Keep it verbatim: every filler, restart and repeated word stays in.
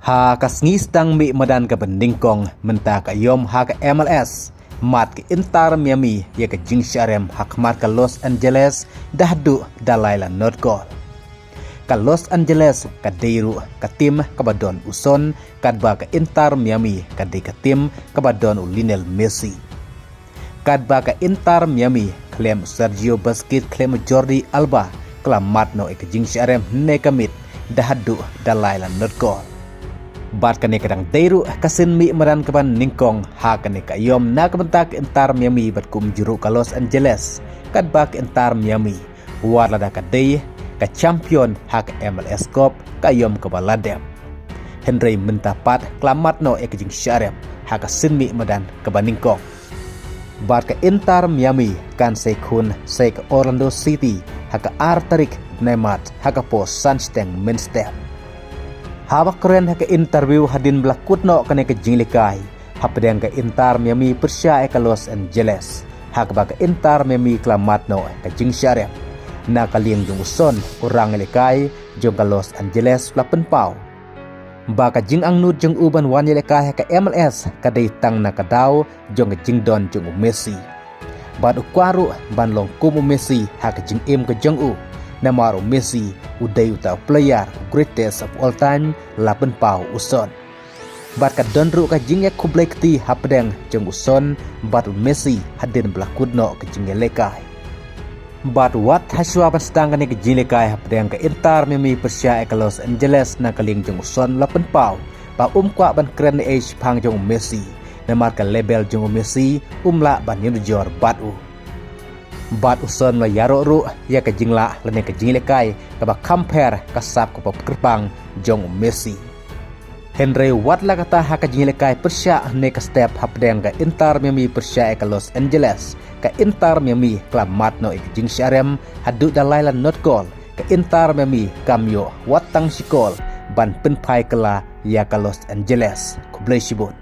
Ha ka sngi sdang mih madan kaba nyngkong mynta ka aïom ha ka M L S, mad ka Inter Miami ïa ka jingshah rem ha khmat ka Los Angeles da haduh da lai la not goal. Ka Los Angeles ka dei ruh ka tim kaba don u Son, katba ka Inter Miami ka dei ka tim kaba don u Lionel Messi. Katba ka Inter Miami khlem Sergio Busquets khlem Jordi Alba ka la mad noh ïa ka jingshah rem hynne ka miet da haduh da lai la not goal. Bad kane ka dang dei ruh ka sien mih madan kaba nyngkong ha kane ka aïom na ka bynta ka Inter Miami bad kumjuh ruh ka Los Angeles, katba ka Inter Miami wat lada ka dei ka champion ha ka M L S Cup ka aïom kaba la dep. Hynrei mynta pat ka la mad noh ïa ka jingshah rem ha ka sien mih madan kaba nyngkong. Bad ka Inter Miami kan sa ïakhun sa ïa ka Orlando City ha ka ar tarik Naimat ha ka por san shiteng mynstep. Haba kren ha ka interview hadien ba la kut noh kane ka jinglehkai hapdeng ka Inter Miami pyrshah ïa ka Los Angeles, ha kaba ka Inter Miami ka la mad noh ïa ka jingshah rem na ka liang jong u Son, u rangïalehkai jong ka Los Angeles, la pynpaw ba ka jingangnud jong u ban wan ïalehkai ha ka M L S ka dei tang na ka daw jong ka jingdon jong u Messi. Bad u kwah ruh ban long kum u Messi ha ka jingim ka jong u, namar u Messi u dei uta u player greatest of all time, la pynpaw u Son. Bad ka don ruh ka jingïakhublei kti hapdeng jong u Son bad u Messi hadien ba la kut noh ka jingïalehkai. Bad wat hashwa ban sdang kane ka jinglehkai hapdeng ka Inter Miami pyrshah ïa ka Los Angeles, na ka liang jong u Son la pynpaw ba um kwah ban kren ei shaphang jong u Messi, namar ka level jong u Messi um lah ban ïanujor bad u. Bad u Son la ïaroh ruh ïa ka jinglah lane ka jinglehkai kaba kham pher ka sap kaba kyrpang jong u Messi. Hynrei wat la kata, ha ka jinglehkai pyrshah hynne ka step hapdeng ka Inter Miami pyrshah ïa ka Los Angeles, ka Inter Miami ka la mad noh ïa ka jingshah rem haduh da lai la not goal. Ka Inter Miami kam ïoh wat tang shi goal ban pynphai kylla ïa ka Los Angeles. Khublei shibun.